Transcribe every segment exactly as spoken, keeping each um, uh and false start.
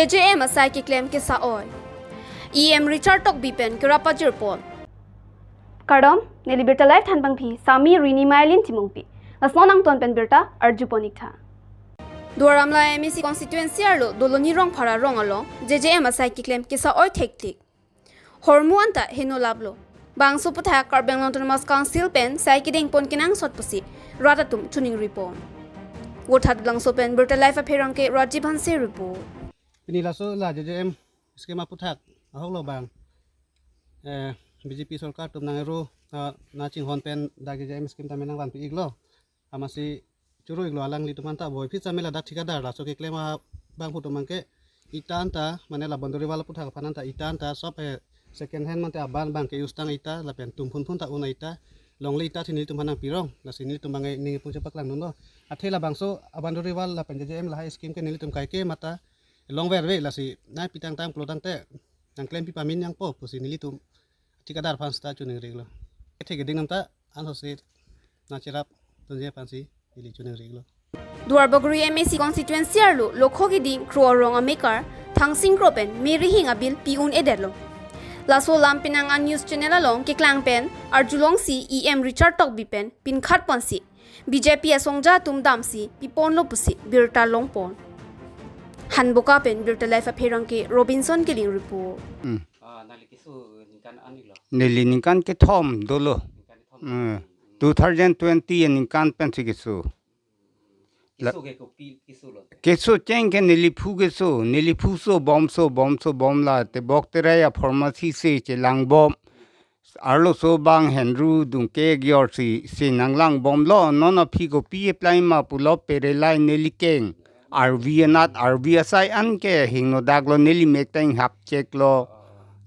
J M asai keklem kesa-oi. E M Richard Tokbi pen kerap pajirpon. Kardom, neli Birta Live thanbangpi, Sami Rini Mailin Timungpi. Lasnon angton pen birta arjupon-iktha. Duar Amla M A C constituency arlo Doloni Rongphar arong along J J M asai keklem kesa-oi thektik. Hormu anta heno laplo. Bangso aputhak Karbi Anglong Autonomous Council pen sai kedengpon kenangsot pusi rat atum chiningripon. Vothatlangso pen Birta Live apherangke Rajiv Hanse report. Pini laso la J J M scheme aputhak ahoklo bang, eh, B J P sorkar atum nang-ero, ah, nangchinghon pen dak J J M scheme tame nangvanpi-iklo. Amatsi choro-iklo alanglitum anta boi. Phit sami ladak thikadar laso keklem abangphu atum abangke ita anta, mane la boundary wall aputhak aphan anta ita anta sob, eh, second hand mate aban abangke use tang ita lapen tum phunphun ta un-e ita. Longle ita si nelitum aphan nangpirong. Lasi nelitum abangke ning pungche paklang dunlo. Athe labangso a boundary wall lapen J J M lahai scheme ke nelitum kaike mata longverve, lasi nangpi tangtang pulo tangte nangklempi pamin nangpo pusi nelitum thikadar aphan seta chiningri-iklo. Kethe keding namta anhosi nangcherap dunji aphansi neli chiningri-iklo. Duarbagori M A C constituency arlo Lokho Kiding Kro arong amekar Thangsing Kro pen Mary Hing abill pi un-edetlo. Laso alam penang a news channel along keklang pen arjulongsi E M Richard Tokbi pen pinkhatponsi B J P asongja atum damsi piponlo pusi birta longpon. Hanboka pen Birta Live apherangke Robinson Kiling report. Hmm. Ah, nangli keso ningkan an-iklo? Neli ningkan kethom dolo. Ningkan kethom. Hmm. Two thousand twenty ningkan pensi keso. La- Keso ke kopi kesolo? Keso cheng ke neli phu keso, neli phu so bom so bom so bom la tebok terai a pharmacy si chelangbom. Arloso abang henru dungke gyorsi si nanglangbomlo, non aphi kopi apply ma pulo perelai neli keng. Arvi anat arvi asai anke hingnodaklo, neli mek ta inghap cheklo,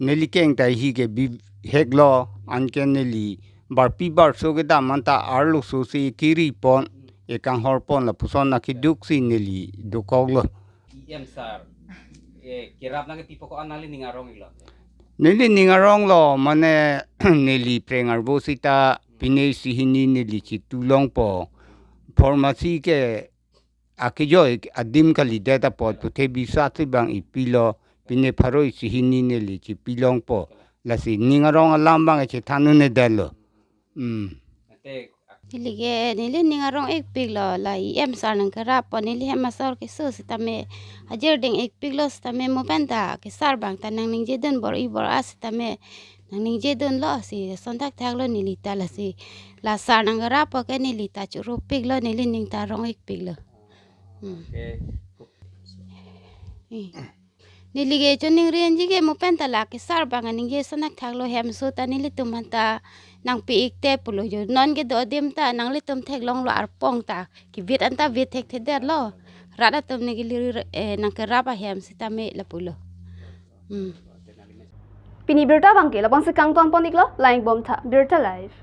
neli keng ta hi ke biheklo, anke neli barpi barso kedam anta arloso si kiripon, ekanghorpon lapuson akeduksi neli dokoklo. E M sir, eh, kerap nangkepi poko an nangli ning arong-iklo? Neli ning aronglo, mane neli preng arvo sita pine isi hini neli chitulongpo. Pharmacy ke akejoi adim kalidet apot puthe bisat si bang ipilo, pine pharo isi hini neli chipilongpo. Lasi ning arong alam bang echethan un-edetlo. Hmm. Ante Neli ke, neli ning arong-ikpiklo, la E M sir nangkerappo, neli hem asor keso sitame, ajir ding-ikpiklo sitame, mo penta kesar bang ta nangningjedun bor-i bor-a sitame, nangningjedunlo si, son thakthaklo neli ta lasi, la sir nangkerappo ke neli ta choro-ikpiklo, neli ning ta arong-ikpiklo. Hmm. Okay. Eh. Neli ke choningri-anji ke mo penta la kesar bang aningje son thakthaklo, hem aso ta nelitum aphan ta nangpi-ikte pulo jo. Non kedo adim ta nanglitum theklonglo arpong ta kevit anta vit thekthedetlo. Rat atum neli ke lir, eh, nangkerap ahem sitame lapulo. Hmm. Pini birta abangke labangsi kangtonpon-iklo, langponbomtha, Birta Live.